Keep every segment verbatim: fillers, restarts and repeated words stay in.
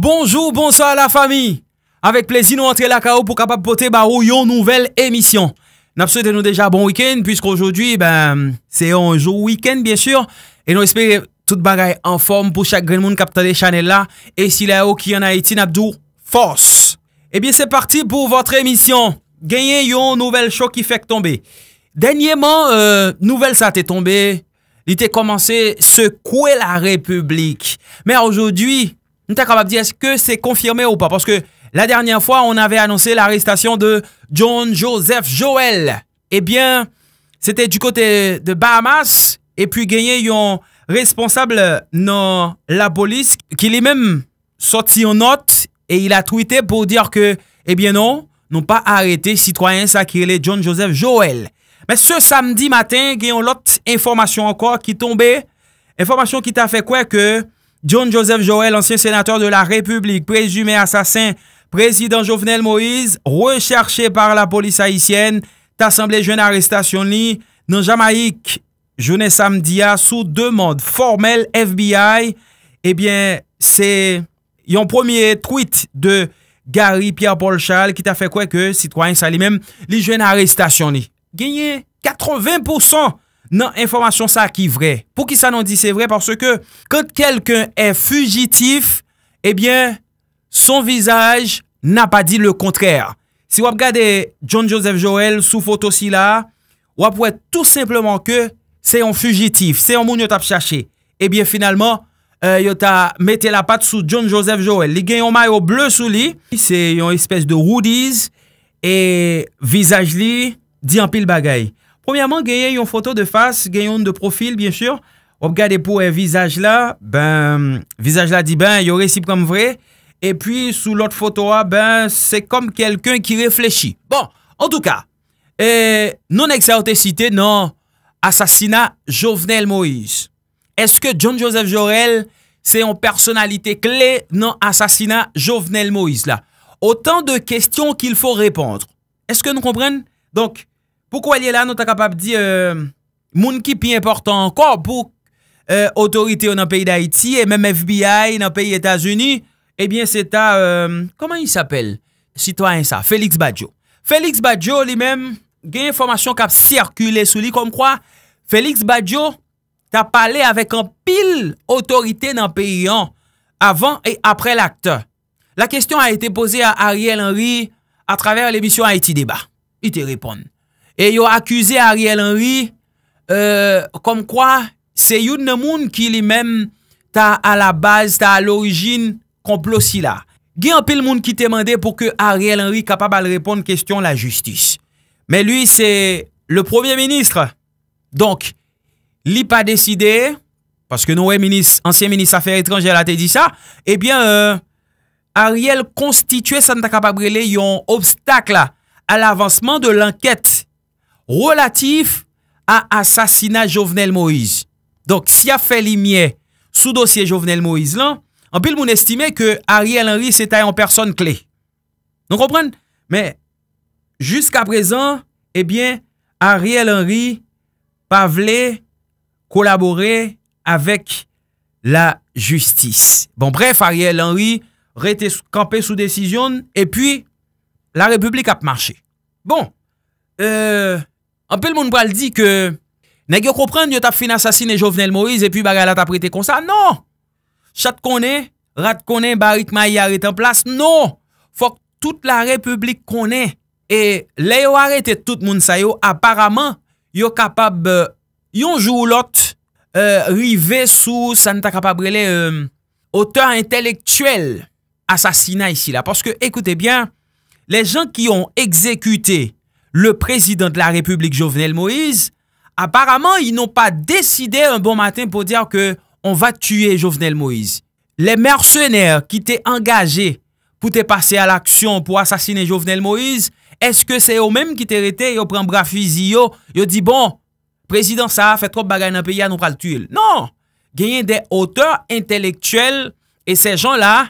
Bonjou, bonswa la fami. Avèk plezi nou antre lakay ou pou kapab pote ba ou yon nouvèl emisyon. N ap swete nou deja bon wikenn, puiske ojodwi, ben, se yon jou wikenn, byen si. E nou espere tout bagay anfòm pou chak grenn moun k ap tande chanèl la. E sila yo ki ann Ayiti, n ap di w fòs. Ebyen, se pati pou vòt emisyon. Genyen yon nouvèl cho ki fèk tonbe. Dènyèman, euh, nouvèl sa te tonbe, li te kòmanse sekwe la repiblik. Men ojodwi, nou ta kapab di, èske se konfime ou pa? Paske la dènyè fwa, on avè anonse larestasyon de John Joseph Joel. Ebyen, se te di kote de Bahamas, epi genyen yon responsab nan lapolis ki li menm sòti yon nòt e il a tweeté pour dire que, ebyen non, nou pa arete sitwayen sa ki rele John Joseph Joel. Men se samdi maten, gen yon lòt enfòmasyon ankò ki tonbe. Enfòmasyon ki ta fè kwè ke John Joseph Joel, ancien sénateur de la République, présumé assassin président Jovenel Moïse, recherché par la police haïtienne, ta sanble jwenn arestasyon li nan Jamayik jounen samdi a sou demann fòmèl F B I. Ebyen, se yon premye tweet de Gary Pierre Paul Charles ki ta fè kwè ke sitwayen sa li menm, li jwenn arestasyon li. Genyen katreven pousan nan enfòmasyon sa ki vrè. Poukisa nou di se vrè? Paske quand quelqu'un est fugitif, ebyen, son visage n'a pas dit le contraire. Si w ap gade John Joseph Joel sou foto sila a, w ap wè tou senpleman ke se yon fijitif, se yon moun yo t ap chache. Ebyen, finalman, euh, yo ta mete lapat sou John Joseph Joel. Li gen yon mayo ble sou li, se yon espès de hoodies, e vizaj li di anpil bagay. Premyèman, genyen yon foto de fas, gen youn de pwofil, byen si. W ap gade pou wè vizaj la, ben, vizaj la di, ben, yo resi pran m vre. Epi, sou lòt foto a, ben, se kòm kèlken ki reflechi. Bon, antouka, e, non nèg sa yo te site nan asasina Jovenel Moïse. Èske John Joseph Joel se yon pèsonalite kle nan asasina Jovenel Moïse la? Autant de questions qu'il faut répondre. Èske nou konprann? Donk, pou kounye a la, nou ta kapab di, euh, moun ki pi enpòtan ankò pou, euh, otorite yo nan peyi Dayiti e menm F B I nan peyi Etazini, ebyen, se ta, euh, comment il s'appelle? Sitwayen sa, Félix Badio. Félix Badio, li menm, gen enfòmasyon k ap sikile sou li, kòmkwa Félix Badio ta pale avèk anpil otorite nan peyi an avan e aprè lakt. La question a été posée à Ariel Henry à travers l'émission Haïti Débat. Li te reponn. E yo akize Ariel Henry, euh, kòmkwa se youn nan moun ki li menm ta a la baz, ta a lorijin konplo sila. Gen anpil moun ki te mande pou ke Ariel Henry kapab al reponn kesyon lajistis. Men li, se le premye minis. Donk, li pa deside, paske nou wè minis, ansyen minis afè etranjè la te di sa, ebyen, euh, Ariel konstitye sa n ta kapab rele yon obstak la, à l'avancement de l'enquête relatif à asasina Jovenel Moïse. Donk, si y ap fè limyè sou dosye Jovenel Moïse lan, anpil moun estime ke Ariel Henry se ta yon pèsòn kle. Nou konprann? Men, jiska prezan, ebyen, Ariel Henry pa vle kolabore avèk lajistis. Bon, brèf, Ariel Henry rete s-, kanpe sou desizyon l, epi larepiblik ap mache. Bon, euh, anpil moun pral di ke nèg yo konprann yo t ap fin asasinen Jovenel Moïse epi bagay la t ap rete konsa. Non! Chat konnen, rat konnen, barik mayi a ret an plas. Non! Fòk tout larepiblik konnen. E lè yo arete tout moun sa yo, aparaman, yo kapab, euh, yon jou ou lòt, euh, rive sou sa n ta kapab rele, euh, otè entèlektyèl asasina isi la. Paske, écoutez bien, les gens qui ont exécuté le président de la République, Jovenel Moïse, apparemment, ils n'ont pas décidé un bon matin pour dire que on va tuer Jovenel Moïse. Les mercenaires ki te angaje pou te pase a laksyon pou asasinen Jovenel Moïse, èske se yo menm ki te rete, yo pran bra fizi yo, yo di, bon, prezidan sa a fè twòp bagay nan peyi a, nou pral tiye l? Non! Genyen de otè entèlektyèl, e se jan la,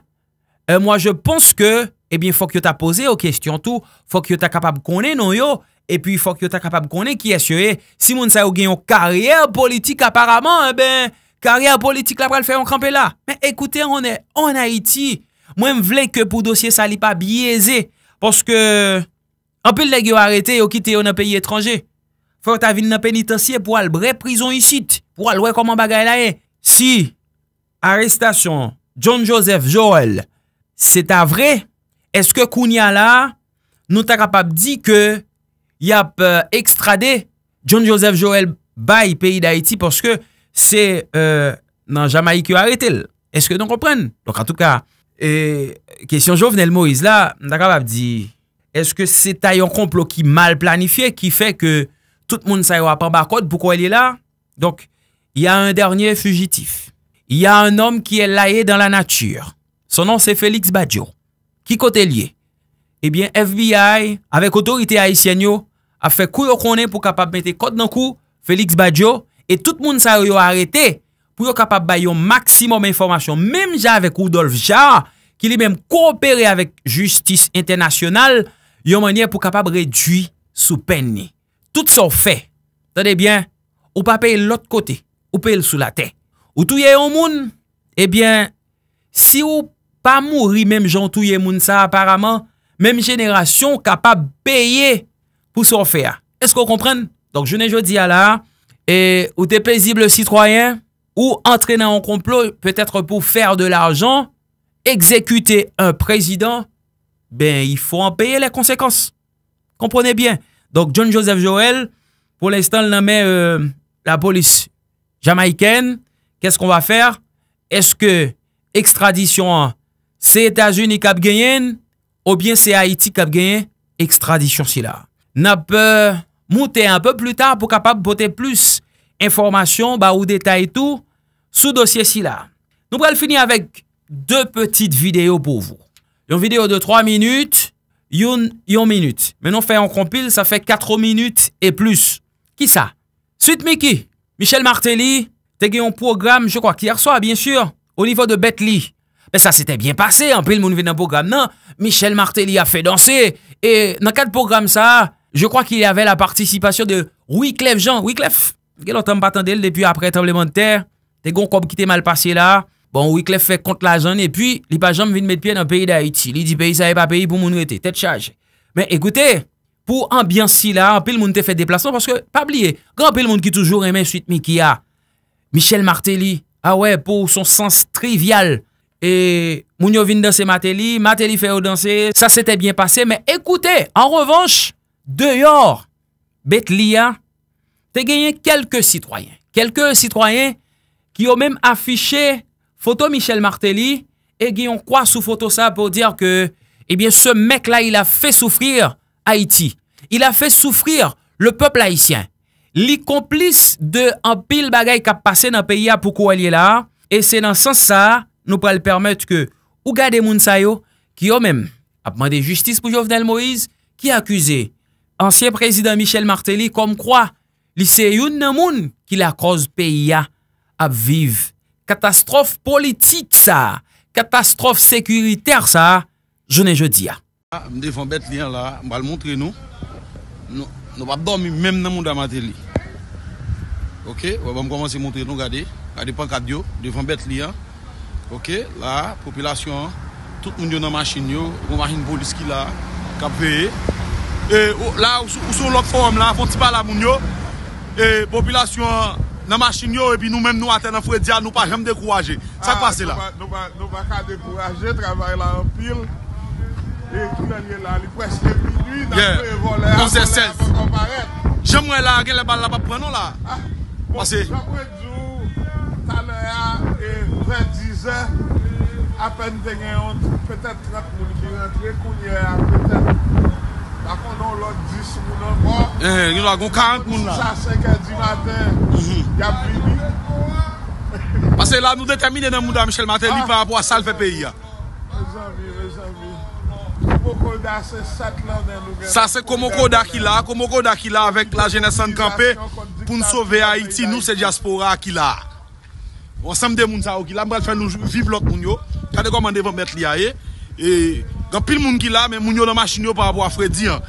euh, moi je pense que, ebyen, fòk yo ta poze yo kesyon tou, fòk yo ta kapab konnen non yo, epi fòk yo ta kapab konnen kiyès yo ye. Si moun sa yo gen yon karyè politik aparaman, enben, karyè politik la pral fè yon kanpe la. Men écoutez, on est en Haïti, Mwen, m vle ke pou dosye sa, li pa byeze, paske anpil nèg yo arete, yo kite yo nan peyi etranje. Fò yo ta vin nan penitansye pou al bwè prizon isit, pou al wè kòman bagay la ye. Si arestasyon John Joseph Joel se ta vre, èske kounye a la a, nou ta kapab di ke y ap, euh, ekstrade John Joseph Joel bay peyi Dayiti, paske se, euh, nan Jamayik yo arete l? Èske nou konprann? Donk, antouka, e, kesyon Jovenel Moïse la, m ta kapab di, èske se ta yon konplo ki mal planifye ki fè ke tout moun sa yo ap anba kòd pou kò l ye la? Donc, il y a un dernier fugitif. Il y a un homme qui est là dans la nature. Son nom, c'est Félix Badio. Ki kote l ye? Ebyen, F B I avèk otorite ayisyèn yo ap fè kou yo konnen pou kapab mete kòd nan kou Félix Badio e tout moun sa yo yo arete pou yo kapab bay yon maksimòm enfòmasyon, menm jan avèk Rudolph Jaar, ki li menm kowopere avèk jistis entènasyonal, yon mannyè pou kapab redui sou pèn li. Tout sa w fè, tande byen, ou pa peye l lòt kote, ou peye l sou latè. Ou touye yon moun, ebyen, si w pa mouri menm jan w touye moun sa a, aparaman, menm jenerasyon w kapab peye pou sa w fè a. Èske w konprann? Donk, jounen jodi a la a, e, ou te pezib sitwayen, ou antre nan yon konplo, petèt pou faire de l'argent, exécuter un président, ben, il faut en payer les conséquences. Konprann byen. Donk, John Joseph Joel, pou lenstan, l nan men, euh, lapolis jamayikèn. Qu'est-ce qu'on va faire? Èske ekstradisyon an, se Etazini k ap genyen l, oubyen se Ayiti k ap genyen ekstradisyon sila? N ap, euh, moute un peu plus tard pou kapab pote plis enfòmasyon, ba ou detay tou sou dosye sila. Nou pral fini avèk de pitit videyo pou vou. Yon videyo de twa minit, youn, yon minit. Men nou fè yon konpil, sa fè kat minit e plis. Kisa? Sweet Micky, Michel Martelly, te gen yon pwogram, je crois, hier soir, bien sûr, au niveau de Betly. Men sa se te byen pase, anpil moun vin nan pwogram nan. Michel Martelly ap fè danse. E nan kad pwogram sa a, je crois qu'il y avait la participation de Wyclef Jean. Wyclef, gen lontan m pa tande l depi aprè tranblemanntè. Te gen yon kòb ki te mal pase la. Bon, Wyclef fè kont lajan l, epi li pa janm vin met pye nan peyi Dayiti. Li di peyi sa a e pa peyi pou moun rete. Tèt chaje. Men ekoute, pou anbyans sila, anpil moun te fè deplasman, paske, pa bliye, gen anpil moun ki toujou renmen Sweet Micky a. Michel Martelly, a wè, pou son sans trivyal. E moun yo vin danse Martelly, Martelly fè yo danse, sa se te byen pase, men ekoute, an revanch, deyò Betly a, te genyen kèlke sitwayen. Kèlke sitwayen ki yo menm afiche foto Michel Martelly e gen yon kwa sou foto sa pou dire que, eh bien, ce mec-là, il a fait souffrir Haïti. Il a fait souffrir le peuple haïtien. Li konplis de anpil bagay k ap pase nan peyi a pou kounye a la a, e se nan sans sa a, nou pral pèmèt ke ou gade moun sa yo, ki yo menm ap mande jistis pou Jovenel Moïse, ki akize ansyen prezidan Michel Martelly kòmkwa li se youn nan moun ki lakòz peyi a ap viv katastwòf politik sa a, katastwòf sekiritè sa a, jounen jodi a. M devan Betly an la, m pral montre nou. Nou, nou p ap dòmi menm nan mouda Martelly. Oke, wè, ban m kòmanse montre nou, gade. Gade pankat yo, devan Betly an. Oke, la, popilasyon an, tout moun yo nan machin yo, gon machin polis ki la, k ap veye. E, o, la, ou sou, ou sou lòt fowòm la, fè yon ti pale a moun yo. E, popilasyon an nan machin yo, epi nou menm nou atè nan fredi a, nou pa janm dekouraje. Sa k pase la? Nou pa, nou pa, nou pa ka dekouraje, travay la anpil. E kilè l ye la? Li prèske minui, n ap veye vòlè a, vòlè a poko parèt. Jan m wè la, genlè bal la p ap pran non la. Pase. Jan mwen di w, talè a, e, vè dizè, apèn te gen yon ti, petèt trant moun ki rantre, kounye a, petèt, pa konnen yon lòt dis moun ankò. Eh, gen dwa gon karant moun la. Sa senkè di maten, y ap vini. Pase la, nou detèmine nan mouda Michel Martelly pa rapò a sa l fè peyi a. Mezanmi, mezanmi. Komokoda se sèt lannen nou gen. Sa se Komokoda ki la, Komokoda ki la avèk lajenès Ann Kanpe pou n sove Ayiti, nou se dyaspora ki la. Ansanm de moun sa yo ki la, m pral fè nou viv lòt moun yo. Gade kòman devan Betly a ye. E, gen anpil moun ki la, men moun yo nan machin yo pa rapò a fredi an.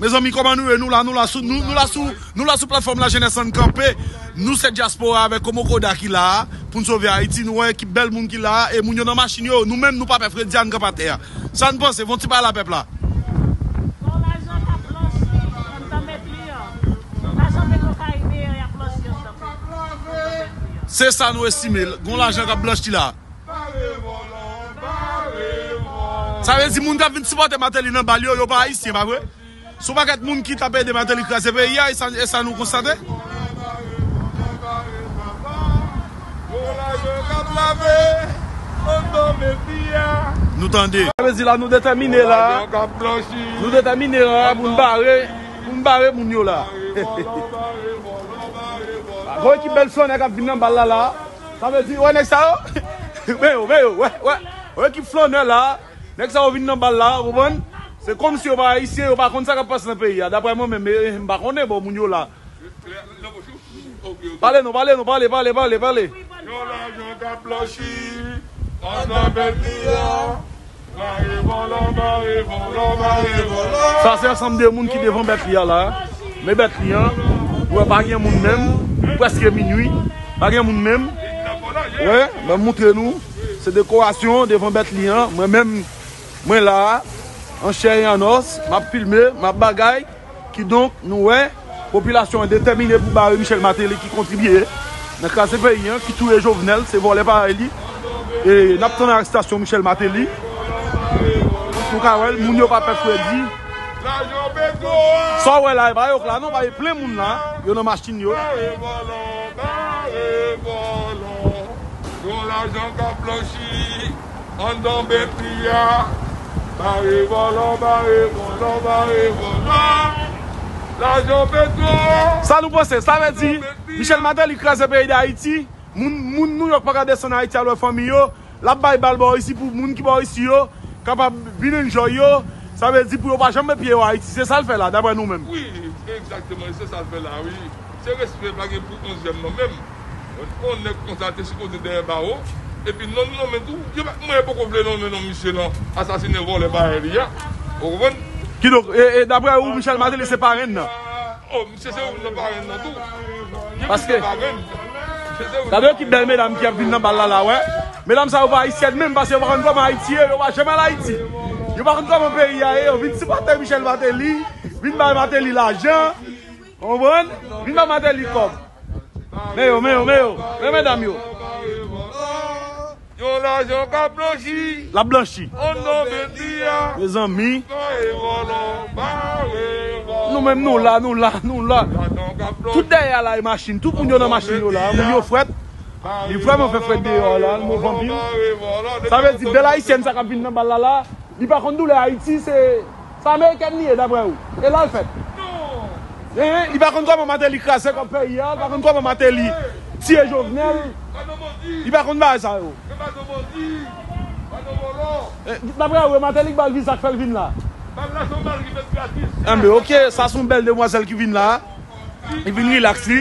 Mezanmi, kòman nou ye? Nou la, nou la sou, nou, nou la sou, nou la sou platfòm lajenès Ann Kanpe. Nou se dyaspora avèk Komokoda ki la a pou n sove Ayiti. Nou wè ekip bèl moun ki la a, e moun yo nan machin yo. Nou menm, nou pa pè fredi a, n kanpe atè a. Sa n panse? Fè yon ti pale a pèp la. Gon lajan k ap blanchi anndan Betli an. Lajan Petwokaribe an y ap blanchi anndan Betli an. Se sa nou estime. Gon lajan k ap blanchi la. Sa vle di moun k ap vin sipòte Martelly nan bal yo, yo pa ayisyen, pa vre? Se yon pakèt moun ki t ap ede Martelly kraze peyi a, e sa, e sa nou konstate. Nou tande. Sa vle di la, nou detèmine la. Nou detèmine la pou n bare, pou n bare moun yo la. Gon ekip bèl flannè k ap vin nan bal la la. Sa vle di, wè nèg sa yo. Men yo, men yo, wè, wè. Wè ekip flannè la. Nèg sa yo vin nan bal la, ou konprann? Se kòmsi yo pa ayisyen, yo pa konn sa k ap pase nan peyi a. Daprè mwen menm, e, e, m pa konnen, bon, moun yo la. Pale non, pale non, pale, pale, pale, pale. Yon lajan k ap blanchi anndan Betli a. Bare vòlò, bare vòlò, bare vòlò. Sa se ansanm de moun ki devan Betli a la. Men Betli an, ou wè pa gen moun menm, li prèske minui, pa gen moun menm. Wè, ban m moutre nou, se dekorasyon devan Betli an. Mwen menm, mwen la a, an chè e an os, m ap filme, m ap bagay. Kidonk, nou wè, popilasyon an detèmine pou bare Michel Martelly ki kontribye nan kraze peyi an, ki touye Jovenel, se vòlè parèy li. E n ap tann arestasyon Michel Martelly. Nou ka wè l, moun yo pa pè fredi. Sa w wè la, e pa yo k la non, pa e plen moun la, yo nan machin yo. Yon lajan k ap blanchi anndan Betli a. Bare vòlò, bare vòlò, bare vòlò. Lajan Petro. Sa nou panse? Sa vle di, Michel Martelly kraze peyi Dayiti. Moun, moun Nouyòk pa ka desann Ayiti al wè fanmi yo. L ap bay bal bò isi pou moun ki bò isi yo kapab vin enjoy yo. Sa vle di pou yo pa janm met pye yo Ayiti. Se sa l fè la, daprè nou menm. Wi, egzakteman, se sa l fè la, wi. Se respè pa gen pou onzyèm non menm. On nèg konsa te sipoze dèyè bawo. Epi non nou nonmen tou, yo pa, mwen poko vle nonmen non misye nan asasinen vòlè parèy li a. Ou konprann? Kidonk, e, e, daprè ou, Michel Martelly se parenn nan? Oh, misye se youn nan parenn nan tou. Paske, gade yon ki bèl medam ki ap vin nan bal la, la, wè. Medam sa yo pa ayisyèn menm, paske yo pa konn kòman Ayiti ye, yo pa janm al Ayiti. Yo pa konn kòman peyi a ye, yo vin sipòte Michel Martelly, vin bay Martelly lajan. Konprann? Vin ba Martelly kòb. Men yo, men yo, men yo. Men medam yo. Yon lajan k ap blanchi. L ap blanchi. Anndan Betli a. Mezanmi. Bare vòlò, bare vòlò. Nou menm nou la, nou la, nou la. Lajan k ap blanchi. Tout dèyè a la e machin. Tout moun yo nan machin yo la. Moun yo frèt. Li vrèman fè frèt deyò a la. L move anpil. Sa vle di bèl ayisyèn sa k ap vin nan bal la la. Li pa konn doulè Ayiti, se, se amerikèn li ye, daprè ou. E la l fèt. Hein, li pa konn kòman Martelly kraze kòb peyi a, li pa konn kòman Martelly tiye Jovenel. Li pa konn bagay sa yo. Eh, daprè ou, e Martelly k ba l viza k fè l vin la. Enben, ok, sa se yon bèl demwazèl ki vin la. Li vin rilaks li.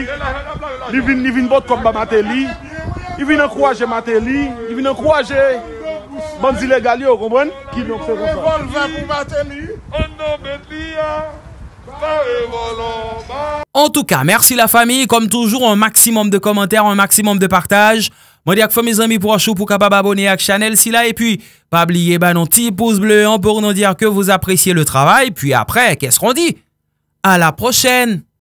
Li vin, li vin pot kòb ba Martelly. Li vin ankouraje Martelly. Li vin ankouraje bandi legal yo, konprann? Kidonk se konsa. Revòlvè pou Martelly. Anndan Betli a. Bare vòlò, bare. En tout cas, merci la famille. Comme toujours, un maximum de commentaires, un maximum de partage. Mwen di ak fanmi, zanmi, pwòch ou pou kapab abone ak chanèl sila. Epi, pa bliye ba nou ti pous ble an pour nous dire que vous appréciez le travail. Puis après, qu'est-ce qu'on dit? À la prochaine!